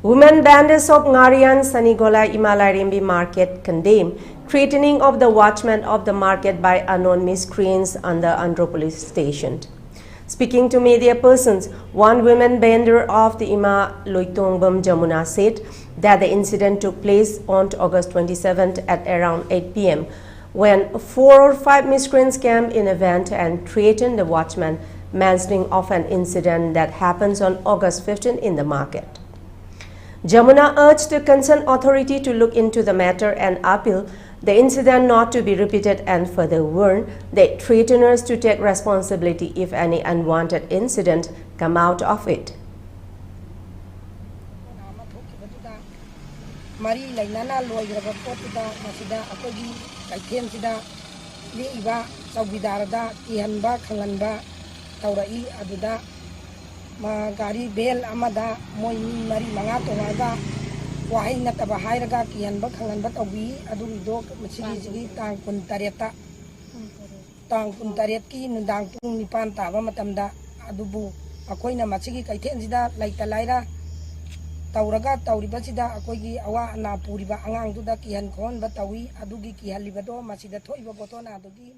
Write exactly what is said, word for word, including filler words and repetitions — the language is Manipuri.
Women vendors of Ngarian Sanigola Ima Lairimbi Market condemn threatening of the watchman of the market by unknown miscreants under Andro police station. Speaking to media persons, one women vendor of the Ima Loitongbam Jamuna said that the incident took place on August twenty-seventh at around eight p m when four or five miscreants came in a van and threatened the watchman, mentioning of an incident that happens on August fifteenth in the market. Jamuna urged the concerned authority to look into the matter and appeal the incident not to be repeated and further warned the threateners to take responsibility if any unwanted incident come out of it. ꯃꯔꯤ ꯂꯩꯅꯅ ꯂꯣꯏꯈ꯭ꯔꯕ ꯄꯣꯠꯇꯨꯗ ꯃꯁꯤꯗ ꯑꯩꯈꯣꯏꯒꯤ ꯀꯩꯊꯦꯜꯁꯤꯗ ꯂꯦꯛꯏꯕ ꯆꯧꯀꯤꯗꯥꯔꯗ ꯀꯤꯍꯟꯕ ꯈꯪꯍꯟꯕ ꯇꯧꯔꯛꯏ꯫ ꯑꯗꯨꯗ ꯃꯥ ꯒꯥꯔꯤ ꯚꯦꯟ ꯑꯃꯗ ꯃꯣꯏ ꯃꯤ ꯃꯔꯤ ꯃꯉꯥ ꯇꯣꯡꯉꯛꯑꯒ ꯋꯥꯍꯩ ꯅꯠꯇꯕ ꯍꯥꯏꯔꯒ ꯀꯤꯍꯟꯕ ꯈꯪꯍꯟꯕ ꯇꯧꯕꯤ꯫ ꯑꯗꯨꯒꯤꯗꯣ ꯃꯁꯤꯒꯤꯁꯤꯒꯤ ꯇꯥꯡ ꯀꯨꯟ ꯇꯔꯦꯠꯇ, ꯇꯥꯡ ꯀꯨꯟ ꯇꯔꯦꯠꯀꯤ ꯅꯨꯡꯗꯥꯡ ꯄꯨꯡ ꯅꯤꯄꯥꯟ ꯇꯥꯕ ꯃꯇꯝꯗ꯫ ꯑꯗꯨꯕꯨ ꯑꯩꯈꯣꯏꯅ ꯃꯁꯤꯒꯤ ꯀꯩꯊꯦꯜꯁꯤꯗ ꯂꯩꯇ ꯂꯥꯏꯔ ꯇꯧꯔꯒ ꯇꯧꯔꯤꯕꯁꯤꯗ ꯑꯩꯈꯣꯏꯒꯤ ꯑꯋꯥ ꯑꯅꯥ ꯄꯨꯔꯤꯕ ꯑꯉꯥꯡꯗꯨꯗ ꯀꯤꯍꯟ ꯈꯣꯛꯍꯟꯕ ꯇꯧꯏ꯫ ꯑꯗꯨꯒꯤ ꯀꯤꯍꯜꯂꯤꯕꯗꯣ ꯃꯁꯤꯗ ꯊꯣꯛꯏꯕ ꯒꯣꯊꯣꯅꯥꯗꯨꯒꯤ